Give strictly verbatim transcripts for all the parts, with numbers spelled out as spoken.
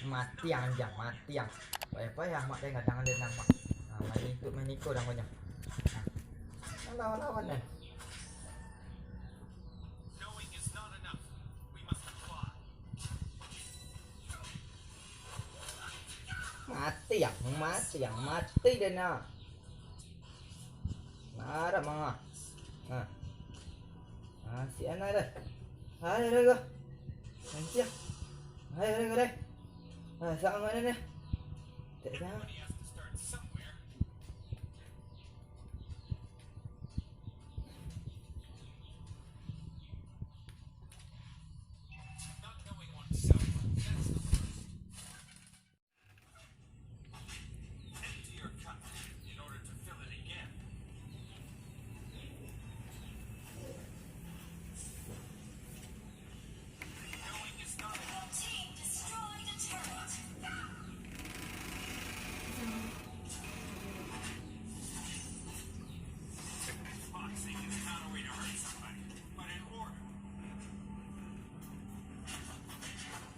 Mati anjang, mati ang. Payah-payah mak deh gadang deh nang mak. Nah, main itu, main iko dang banyak. Nah. Lawan-lawan deh. Mati ang, mati ang, mati deh nah. Marah manga. Nah. Ah, si Ana dah. Hai, dah, dah. Nanti ah. Hai, dah, dah. Ah, sama mana dah? Tak tahu.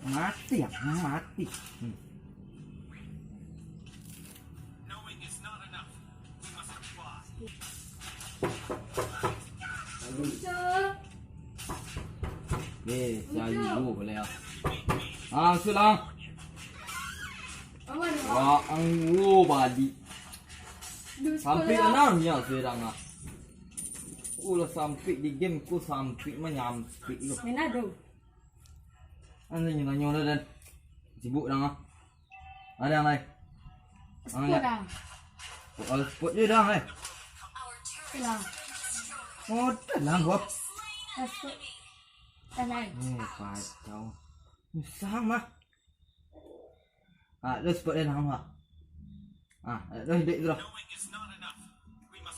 Mati ang, mati. Hmm. Eh, sayu boleh ah. Ah, sudah. Wah, anggo balik. Sampai tenang ya sekarang ah. Ku lah sampai di game, ku sampai menyampik lu. Minado. Anu nyo, nyo lah, Dan. Sibuk dah ah. Ada yang lain? Spot dah. Oh, spot je dah eh. Lah. Oh, dah lah gua. Spot. Dah lain. Eh, kacau. Susah mah. Ah, lu spot dia nama. Ah, lu hidup tu lah.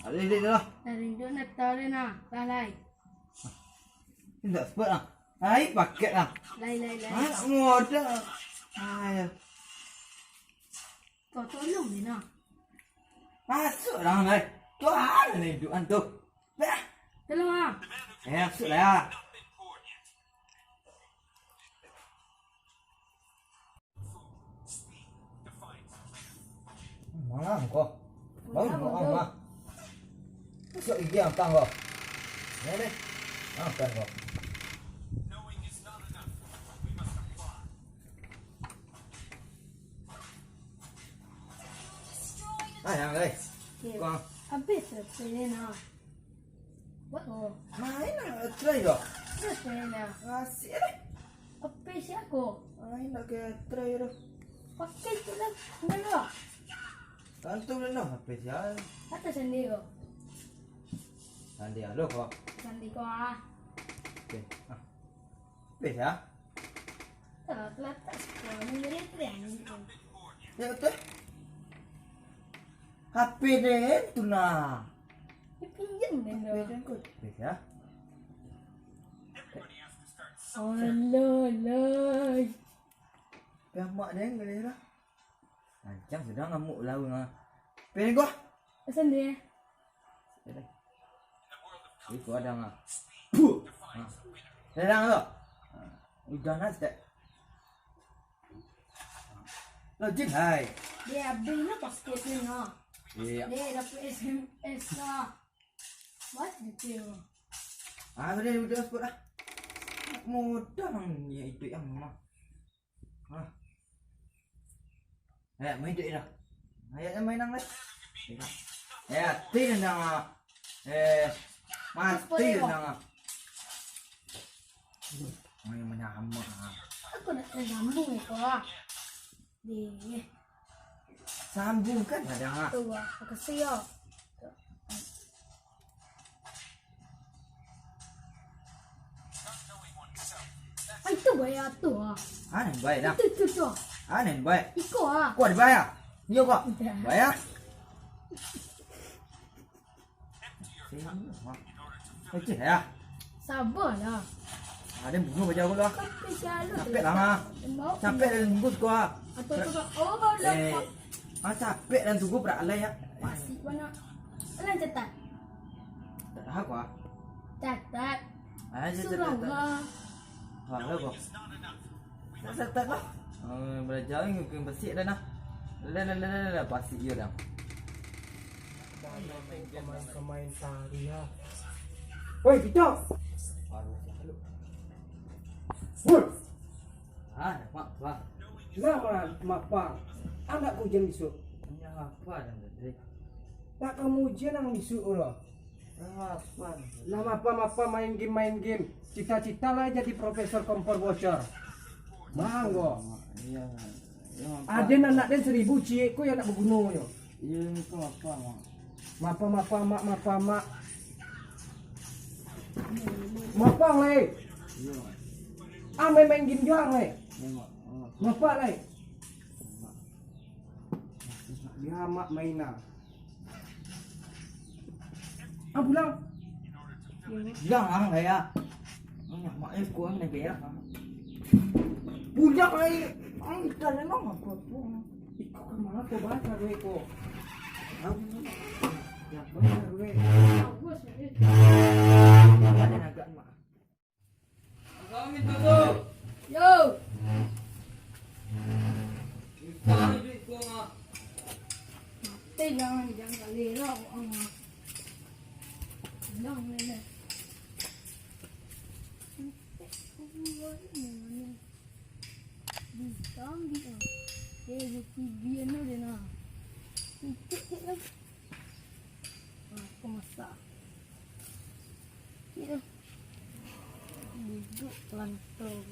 Ah, lu hidup tu lah. Dari hidup nak tahu dia nak. Dah lain. Indak spot ah. Ai, paket ah. Lai, lai, lai. Ah, modal. Ai. Kau tolong ni nah. Masuk lah, lai. Tu ada ni dudukan tu. Bah. Tolong ah. Eh, masuk lah ya. Mangang ko. Baru mangang mah. Masuk gigi antang ko. Ni ni. Makan ko. Ah, yang guys. Kau. Habis lah, sini nah. Buat oh. Main lah, try lah. Terus main lah. Asyik lah. Apa siapa ko? Main lah ke try lah. Pakai tu lah. Mana lah? Tantu lah noh, apa siapa? Atas sandi ko. Sandi alo ko. Sandi ko ah. Okey. Ah. Apa siapa? Kalau telatak sekolah ni jadi tren ni tu. Ya betul. H P den tu nah. Dia pinjam den tu. H P den kot. Bisa. Alah, alah. Gamak den kali lah. Rancang sudah ngamuk lawan ah. Pilih gua. Pesan dia. Iko ada ngah. Puh. Ha. Serang tu. Ha. Udah nak step. Logik hai. Dia abis lah pasketnya nah. Iya. Dia dapat S M S lah. What the hell? Ah, dia udah spot lah. Mudah nang ni itu yang mah. Hah. Eh, main duit dah. Ayat main nang lah. Eh, mati nang ah. Eh, mati nang ah. Main menyamuk ah. Aku nak menyambung iko ah. Deh. Sambung kan ada ah. Tu ah, makasih yo. Ah, itu bayar tu ah. Aneh baik dah. Itu, itu, tu. Aneh baik. Iko ah. Kuat bayar. Yo kok. Bayar. Oke ya. Sabarlah. Ada bunuh baju aku lah. Capek lah, ha. Capek dah tunggu suka. Atau tu, oh, dah. Eh, ah, capek dan tunggu berak alai ya. Pasti banyak. Alah, catat. Tak tahu aku, ah. Catat. Ah, catat, catat. Surau lah. Ah, lah, kau. Catat lah. Eh, belajar ni kena bersih dah, nah. Lah, lah, lah, lah, lah, bersih dia dah. Pemain-pemain tari, ya. Woi, Pito! Woi! Ah, mak, mak. Nah, mak, mak, pang. Anak ku ujian besok. Ini apa yang tadi? Nak kamu ujian yang besok, ulo. Lah mapa, mapa main game, main game. Cita-cita lah jadi profesor kompor bocor. Manggo. Iya, iya, mapa. Aden anak den seribu ciek ko yang nak baguno nyo. Iya, itu mapa, Mak. Mapa, mapa, Mak, mapa, Mak. Mapa, lai. Iya, Mak. Ah, main-main game juo, lai. Iya, Mak. Oh. Mapa, lai. Mak. Dia, Mak, main, ah. Ah, pulang. Pulang, ah, gaya. Banyak mak eh, kurang dah gaya. Pulang, eh. Ah, ikan memang apa pun. Iko ka ma ko, baca gue ko. Tahu ni. Ya, baca gue. Ada agak mak. Yo. Mati jangan, jangan kali lah, orang ah. Bilang ni, ni. Bintang dia. Eh, dia tiga ni dia nak. Titik, titik lah. Ah, aku masak. Iyo. Duduk lantung.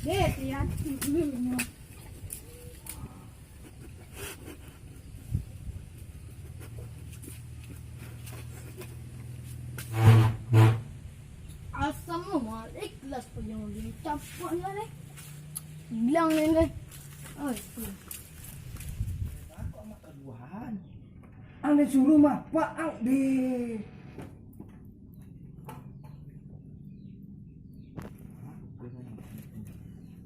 Deh, hati-hati dulu nyo. Asam lo, Mak. Ikhlas pun jangan dicapuk ni, deh. Bilang ni, deh. Oh, itu. Aku amat kaduaan. Ang disuruh mapak ang di.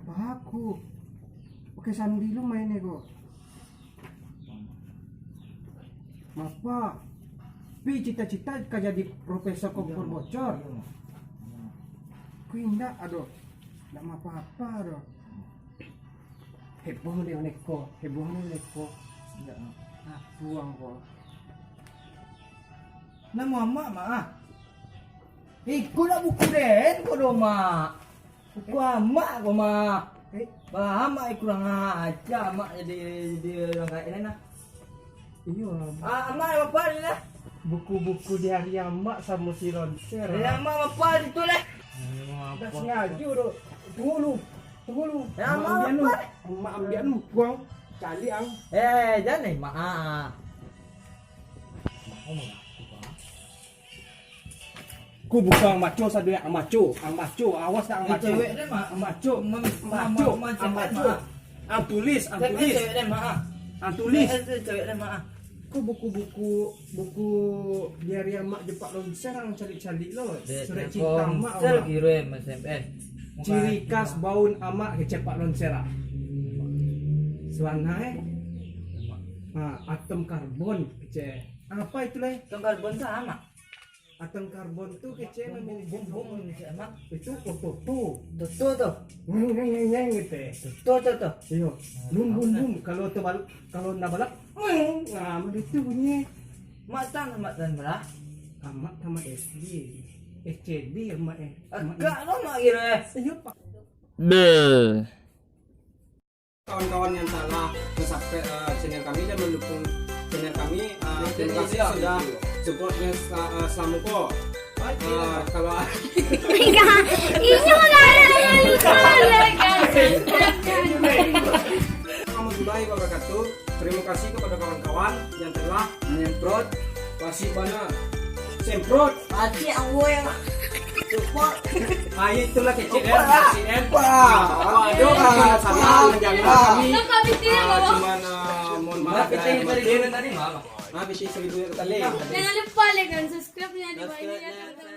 Baku. Oke, sandi lu main ego. Mapak. Pi cita-cita ka jadi profesor kompor bocor. Ku indak, aduh. Ndak mapa-apa doh. Heboh deh neko, heboh deh neko. Indak, Mak. Apuang ko. Namo amak, Mak, ah? Iko nak buku den ko doh, Mak. Buku amak ko, Mak. Eh? Bah, amak kurang aja, amak jadi, jadi urang gaek den lah. Iyo. Ah, amak apa ni lah? Buku-buku diari amak samo si Ronser. Eh, amak apa itu lah? Dah sengaja tu. Tunggu lu. Tunggu lu. Ya, amak ambiak lu. Amak ambiak lu. Buang. Cari ang. Eh, jangan, Mak. Ah. Ku bukan ang baco sadoe, ang baco, ang baco, awas dah ang baco. Cewek den, Mak. Ang baco, ang baco, ang baco. Ang tulis, ang tulis. Cewek den, Mak. Ang tulis. Cewek den, Mak. Ku buku-buku, buku diari amak jo Pak Lonser ang caliak-caliak lo. Surat cinta amak. Ciri khas baun amak kecek Pak Lonser ah. Suana eh. Ha, atom karbon kecek. Apa itu lai? Atom karbon tu amak. Atang karbon tu kecek namanya bom, bom, bom, bom, bom, bom. Itu kok toto. Toto tu. Nyeng, nyeng, nyeng, nyeng, gitu ya. Toto tu, tu. Iyo. Bum, bum, bum. Kalau terbalik, kalau nak balap, nyeng. Nah, begitu bunyi. Mak tang, mak tang berah? Amak tamat S D. S C D amak eh. Agak lo mak kira eh. Iyo, Pak. Beuh. Kawan-kawan yang telah mensubscribe eh, channel kami dan mendukung channel kami, eh, terima kasih sudah support-nya sel- eh, selama ko. Eh, kalau Inyo lah yang lupa lah kan. Warahmatullahi wabarakatuh. Terima kasih kepada kawan-kawan yang telah menyemprot. Pasti bana semprot. Pasti awal yang support. Ah, itulah kecil eh. Kecil eh. Wah, aduh, ah, salah menjaga kami. Cuman, ah, mohon maaf lahir batin. Habis seribu yang kali. Jangan lupa like dan subscribe-nya di bawah ini ya, teman-teman.